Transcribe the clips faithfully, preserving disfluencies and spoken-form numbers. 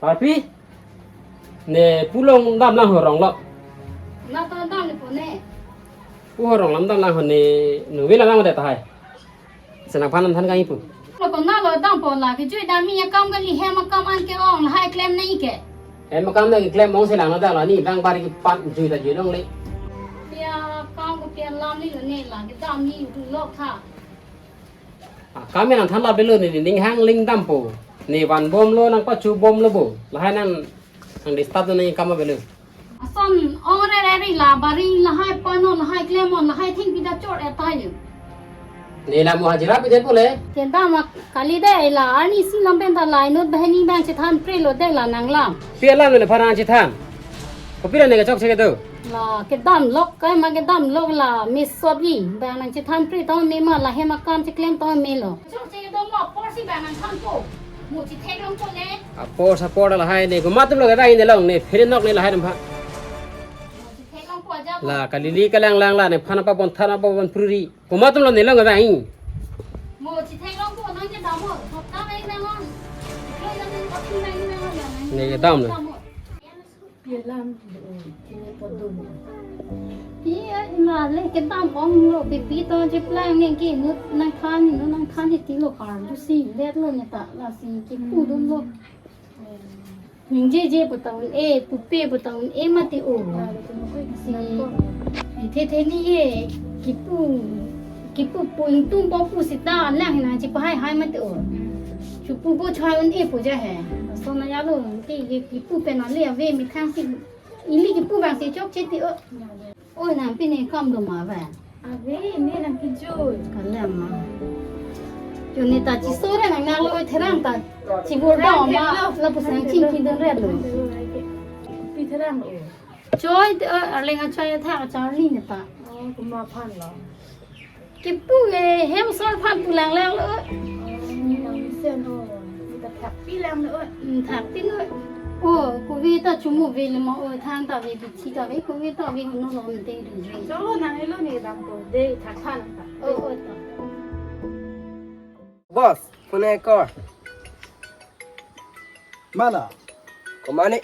Papi, ne pu along damlang ho rong lo. Na to dam le po ne. Pu ho rong lam damlang ho ne, nung ve lang lang de tahai. Senang phan an than kang ipu. Lo ko na lo dampo la kejui dam mi akam kali hem akam an ke-ong lahai klem nangji ke. Hem akam nangji klem ong selang lo da lo ni bang bari kepan jui ta jui longle. Pia kam ko pia lam ni lo ne la kedam ni tu lo tha. Ah, kam yang than la belo ni ning hang ling dampo. Ni van bom lo nang pachu bom lo bo. Lahai nang nang disturb nang kam belo. Ason ong re re ri la bari lahai pano lahai klem on lahai thing pida chor eta yu. Ni la mo hajira pida pole. Kedam ak kali de la arni si lam pen ta la inut bahini bang chethan pre lo de la nang lam. Pi alam le pharang chethan. Kopi la ne kechok che kedo. La kedam lok kai ma kedam lok la me sop ji bang nang chethan pre tong me ma la hem akam cheklem tong me lo. Chok che kedo mo por si bang nang than po. Mo chethek long po le. Apor sapor lahai ne komat lo kedai ne long ne phere nok ne lahai dam pha. Mo chethek long po aja po. La kalili kalang lang la ne phan apa pon than apa pon pruri. Komat lo ne long kedai. Mo chethek long po nang kedam mo. Hopta nai nang on. Lo yang nang kopi nai nang on yang nang. Ne kedam lo. Kedam mo. Pialam, eh, kini podum. Iya, ima le kedam ong lo, pipi to cheplang ne ke inut nang than, inut nang than iti lo kar, lu si, let lo ne ta, la si, kipu dum lo. Ningjeje pu ta un-e, pupe pu ta un-e mati o. Si, ithe the ni ye, kipu, kipu pu ingtung po pu sita, alang hinang chipahai hai mati o. Chupu bo chai un-e pu ja he. So na ya lo, ke ye kipu pen ale ave methang si. Ili kipu bang si chok che ti o. Oi nang pine kam do ma ba. Ave ne nang kijui. Kalem ma. Joni ta chiso re nang nang lo therang ta. Chibor ba ma. Lo. Lapu sang ching ching don re lo. Pi therang o. Choi te, eh, arleng achoi tha achar ni ne ta. Oh, kuma phan lo. Kipu ke hem sol phan pu lang lang lo. Oh, nang mesen o. Ni ta thak pi lang lo. Hmm, thak pi lo. Oh, kove ta chumu ve le ma o thang ta ve bithi ta ve kove ta ve no lo te ri. Cholo nang elo ni dampo. De thak phan ta. Oh, oh, ta. Boss, phone call. Mala. Komane.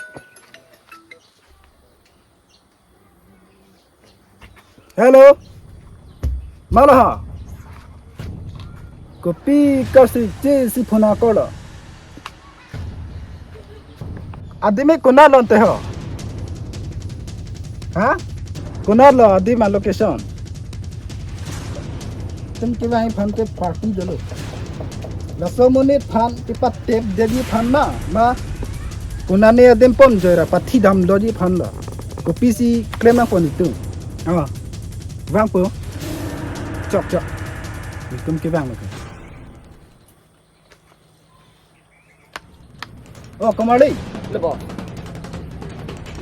Hello. Mala ha. Kopi kasi che si phone call lo. Adim ke konat lo ante ho? Ha? Konat lo adim a location? Itum kevang aphan ke party dolo. Laso amonit aphan kepatep detji aphan ma, ma konane adim pon joira pathi dam doji aphan lo. Kopisi klem nangpon itum. Oh. Vangpo. Chok chok. Itum kevang lo ke. Oh, Komali. Lebo.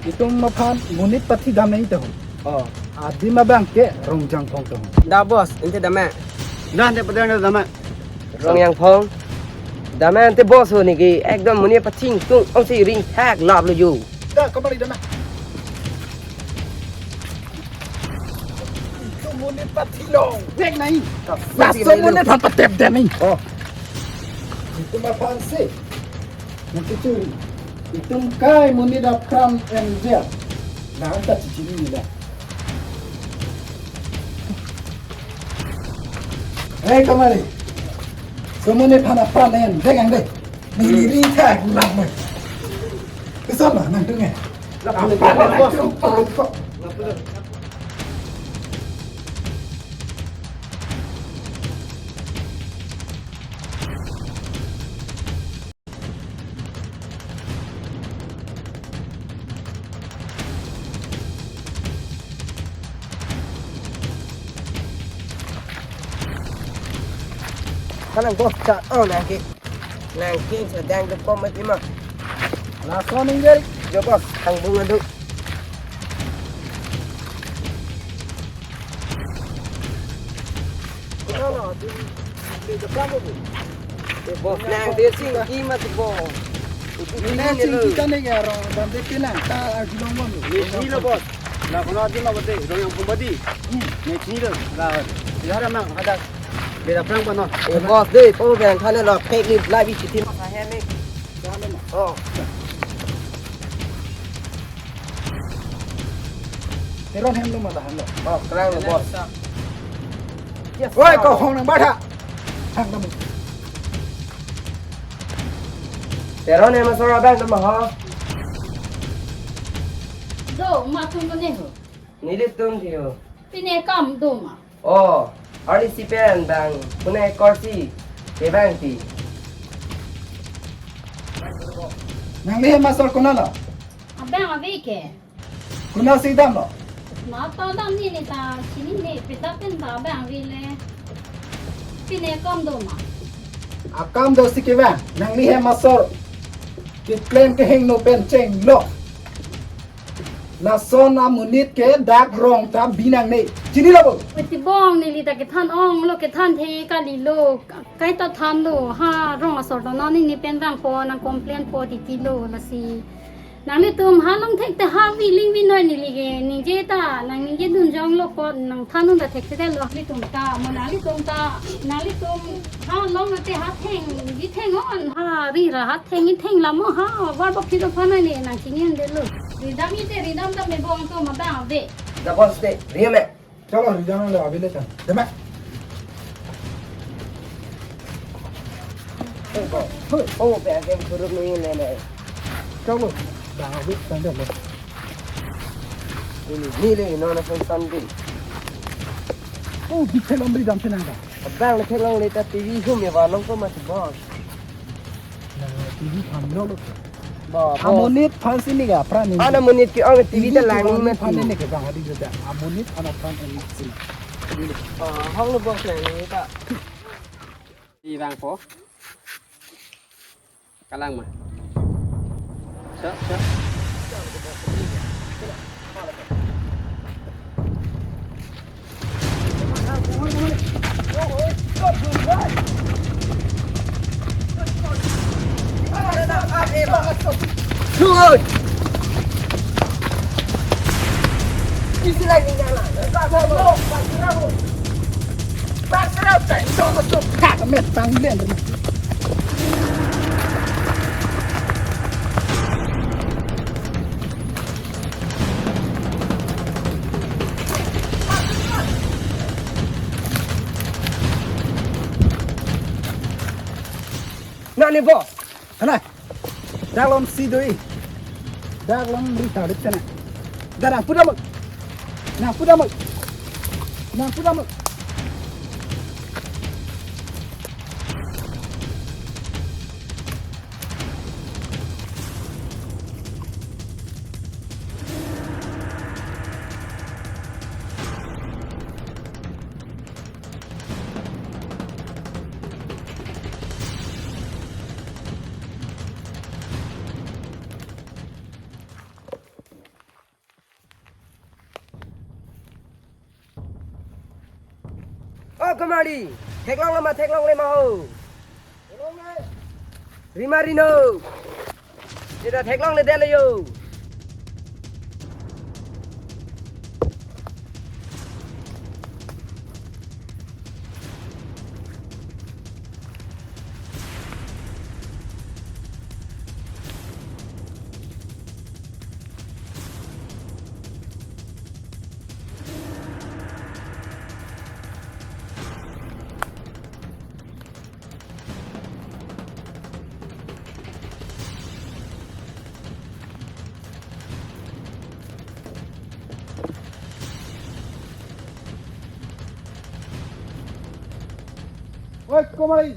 Itum aphan monit pathi dam nangji tahun. Oh. Adim abang ke Rongjangphong tahun. Da boss, ante dam ma. Da ante padang dam ma. Rongjangphong. Dam ma ante boss ho niki ekdom monit pathi tung ong si ring thak lap lo ju. Da Komali dam ma. Itum monit pathi long. Vek nai. Laso amonit aphan patep dam nai. Oh. Itum aphan si. Nang kechuri. Itum kai monit apran envia. Nang ta chichini nila. Hei Komali. Laso amonit aphan apran en. Deng ang deh. Ni ni ring thak lap mai. Kesan ma nang tung eh. Lap mai. Apran en. Kalang boss cha, oh, nang ke. Nang ke cha dang ke pom mati ma. Lason inggil. Jo boss, tang bunga du. Boss, nang dia sing ki mat bo. Ini sing kita nih ya, orang dan dia pinang, tak ada bilang mana. Ini sini lo boss. Lah kalau dia mau betul, orang yang pembadi. Ini sini lo. Lah, ya ada mang ada. Beda perang mana? Eh, boss deh, kau bang kan lo, pek ni lagi siti masa hemi. Oh. Teron hem lo ma ta hem lo. Oh, kelang lo, boss. Yes, oi, sir. Ko hong nang bada. Hang kamu. Teron hem asor abang do ma ho? Do, ma atum mane ho. Nelitum ti ho. Pine akam do ma? Oh, arni isi pen bang, pune korsi kevang ti. Nangli hem asor konat lo? Abang ave ke. Konatsi damlo? Ma ta dam neli ta chinine, peta pen ta abang ave le. Pine akam do ma? Akam do si kevang, nangli hem asor keklem kehingno pen chenglo. Lason amonit ke dak rong ta bi nangne. Chinilo bo? Oi, tibong, neli ta kethan onglo, kethan the kalilo. Kaita thanlo, ha rong asor do nangning ni pen vangpo, nang complain po titilo, lasi. Nanglitum ha longthek te ha viling vinoi neli ke ningje ta, nang ningje dunjonglo ko, nang than un ta thekthelo nanglitum ta, mo nanglitum ta, nanglitum ha long te ha theng, vi theng on, ha ri ra ha theng, i theng lam mo ha, var bok thidok phan ne, nang chini un detlo. Ridam ite, ridam ta me bong to ma bang ave. Da boss de, ri me. Chalo, ri jana le, abile chan. Deme. Oh, pe ahem kuruk nung le ne. Chalo, da abile chan deme. Ini ni le, no na san san di. Oh, bi theklong, bi dam thenang da. Abang le theklong le ta T V hum ya ba long ko ma si boss. Na T V phan lo lo. Ba, ba. Amonit phan si ni ga pran ni. Ana monit ke ong T V ta lang ni phan mati. Ni ke bang hadi jeda. Amonit ana phan ni si. Ba, hong lo boss na ni ta. Di bang po. Kalang ma. Sir, sir. Nani boss? Hana. Daklom si doi. Daklom ri tarik sana. Darang pudamuk. Nang pudamuk. Nang pudamuk. Oh, Kumari, theklong lama, theklong le ma ho. Rima rino. Sita theklong le dele yo. Oi, Kumari.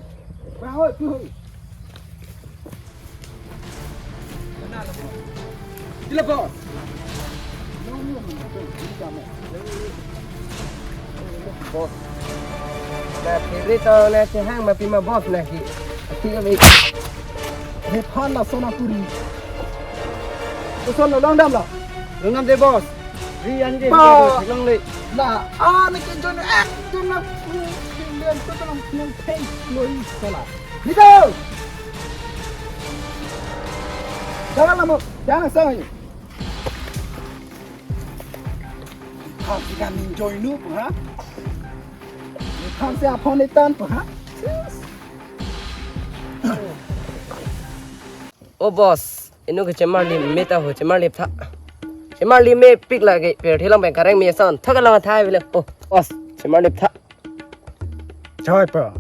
Bang, oi, tu, oi. Ila, boss. Boss. Na favorite to na chehang ma pima boss na ki. Ati kami. He phan lason apuri. Lason lo long dam lo. Long dam de boss. Ri an de. Pa. Long le. Na, ah, na ke jon ek jon na. Len to tong len peng loi sala. Nito. Jangan lama, jangan sama ni. Kau tidak enjoy nu, ha? Kau siapa ni tan, ha? O boss, inu ke chemarli, meta ho chemarli tha. Chemarli mepik lake, pirthe along pen kareng me ason thok along athai avelo. Oh, boss, chemarli tha. Choi po.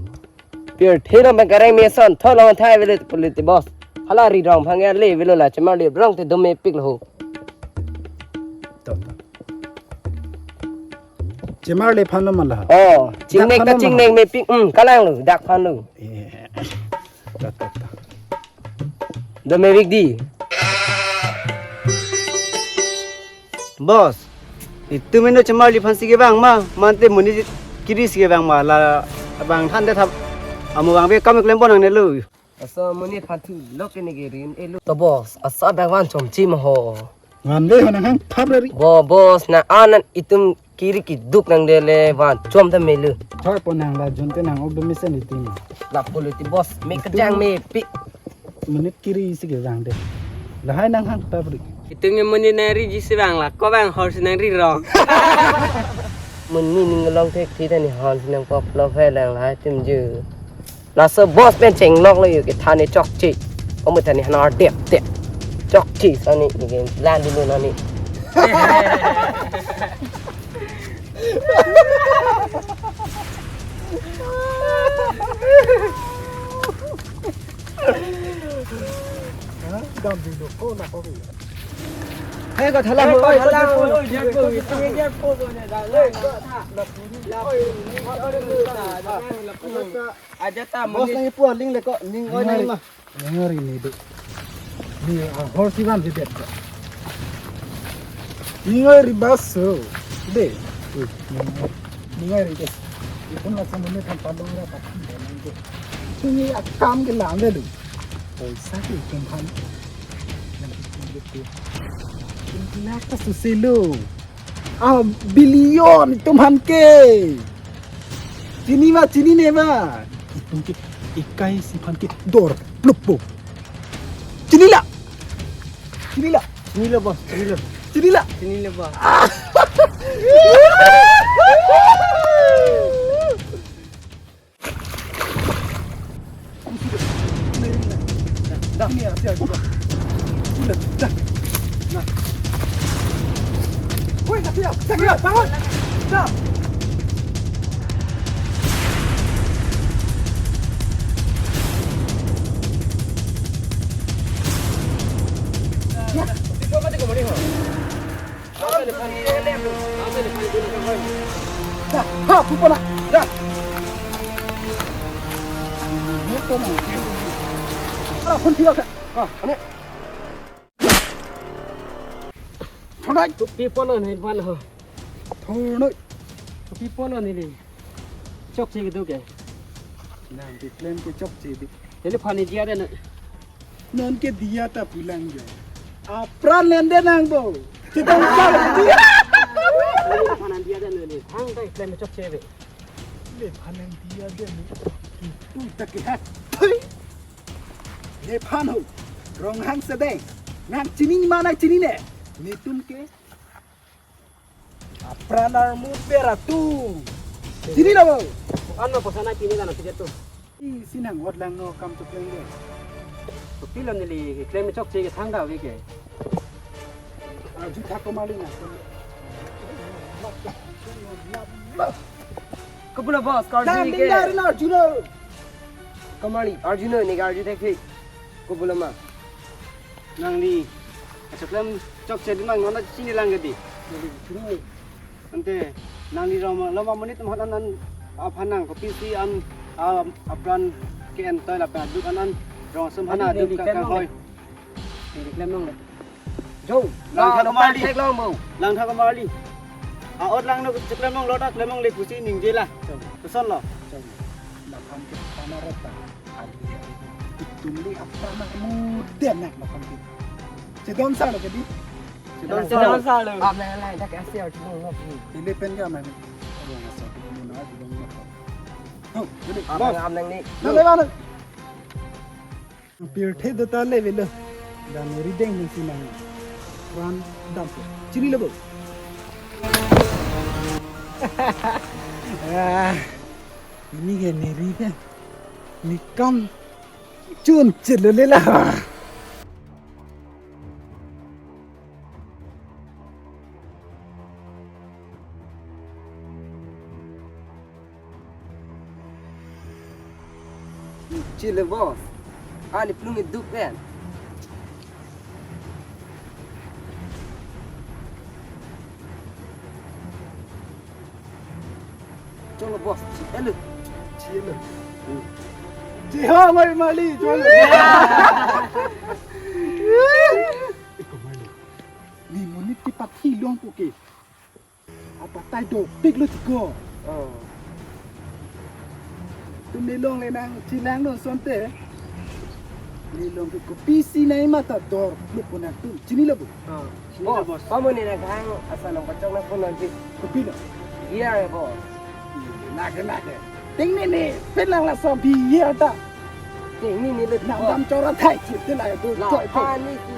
Pirthe along pen kareng me ason thok along athai avelo pulote boss. Hala ri rong phang ya le avelo la, chemarli rong te do mepik lo ho. To. Chemarli aphan lo ma la. Oh, chingnek ta chingnek mepik, hmm, kalang lo, dak aphan lo. Eh. To, to, to. Do mepik dei. Boss, itum eno chemarli aphan si kevang ma, mate monit kiri si kevang ma, la abang than det thap. Amo vangve kam klem pon nangne lo. Laso monit aphan thu lo ke ne ke rin e lo. To boss, asa abang van chomche ma ho. Vanve ho nang hang thap ri. Bo boss, nang anan itum kiri keduk nangdet le van chom ta me lo. Choi po nang la jun te nang ok do mesen itum. La pulote boss, me kejang mepik. Monit kiri si kevang det. Lahai nang hang thap ri. Itum ke monit nangri ji si vang la, ko vang hor si nangri rong. Monit ning along thek thi ta ne hor si nangpop lo phe lang lahai itum je. Laso boss pen chenglok lo yo ke thane chokche. Omo thane hana dep te. Chokche sani ni ke lan dulu nani. Dam dulu ko na ko. He ko thala ho, thala ho. Aja ta boss nang ipu aling le ko ning oi nang ma. Ning oi ri ni do. Ni ahor si van si det ko. Ning oi ri bas so. De. Ning oi ri de. Ipun la sama ni than palong ra pati de nang de. Ni akam ke lang de lu. Poisa ke itum aphan. Nang itum ke tu. Itum la ka susi lo. Ah, billion itum aphan ke. Chini ma, chinine ma. Itum ke ikai si aphan ke dor plup po. Chinila. Chinila. Chinilo boss, chinilo. Chinila. Chinilo boss. Ah. Da, ha, pupona, da. Ala, phone thiya ka. Ah, ane. Thonai. Kopi pulo ne phan ho. Thonai. Kopi pulo ne le. Chokche kedo ke. Nang keklem ke chokche dei. Telephone ni diya de na. Non ke diya ta pulang jo. Apran lende nang bo. Kita usah diya. Telephone ni diya de na le. Thang ta klem chokche be. Le phanang diya de na. Tu ta ke hat. Thui. Nephan ho. Ronghang sedeng. Nang chini ma nang chinine. Netum ke. Apran armu pera tu. Chinilo bo. Ano pasana pini lana pide tu. I sinang ot langno kam chokche dei. Pilo neli klem chokche ke thangta ave ke. Arju tha komarli na. Kopulo boss, karju ke. Ding dari na arju no. Komarli, arju no, ne arju thek thek. Kopulo ma. Nangli. Acha klem chokche dei mang nona chini lang ke dei. Neli chini. Ante nangli roma, roma monit atum aphan an aphan nang kopisi an, a, apran ke-en toi lapen aduk an an rong atum aphan aduk ka, klem ka long hoi. Neli klem longle. Jo, lang thak komarli. Thek long bo. Lang thak komarli. A ot langno cheklem longlo ta klem longle pusi ningje la. Chong. Kosonlo. Chong. Lapham ke pana reta. Itum le apran muda nak lapham ke. Chedon sa lo ke dei. Chedon sa lo. Chedon sa lo. Ap nang lai dak asi ar chedon lo. Ile pen ke amai. Orang asal tu muna chedon lo. Oh, jadi. Ap nang, ap nang ni. Nang lewat. Pirthe do ta le avelo. Dan rideng nang si nang. Ran dam. Chinilo bo. Ah, ini ke neri ke. Ni kam chun chelo le la. Chile boss. Ani plung iduk pen. Cholo boss, chi elu. Chi elu. Chi ho ngoi mali, cholo. Eko mali. Ni monit kepathi longpo ke. Apatai dopik lo chiko. Oh. Tum nelong le nangchinang lo sonte. Nelong ke kopisi nai mata dor lo pon nangtum. Chinilo bo. Oh. Boss, boss. Pamuni nang hang asa nang pachok nang pon nang di. Kopilo. Iya ya boss. Nake nake. Ting ni ni pen lang laso biya ta. Ting ni ni le. Nang boss. Dam chora thai chip te la do. La choi choi. Ani si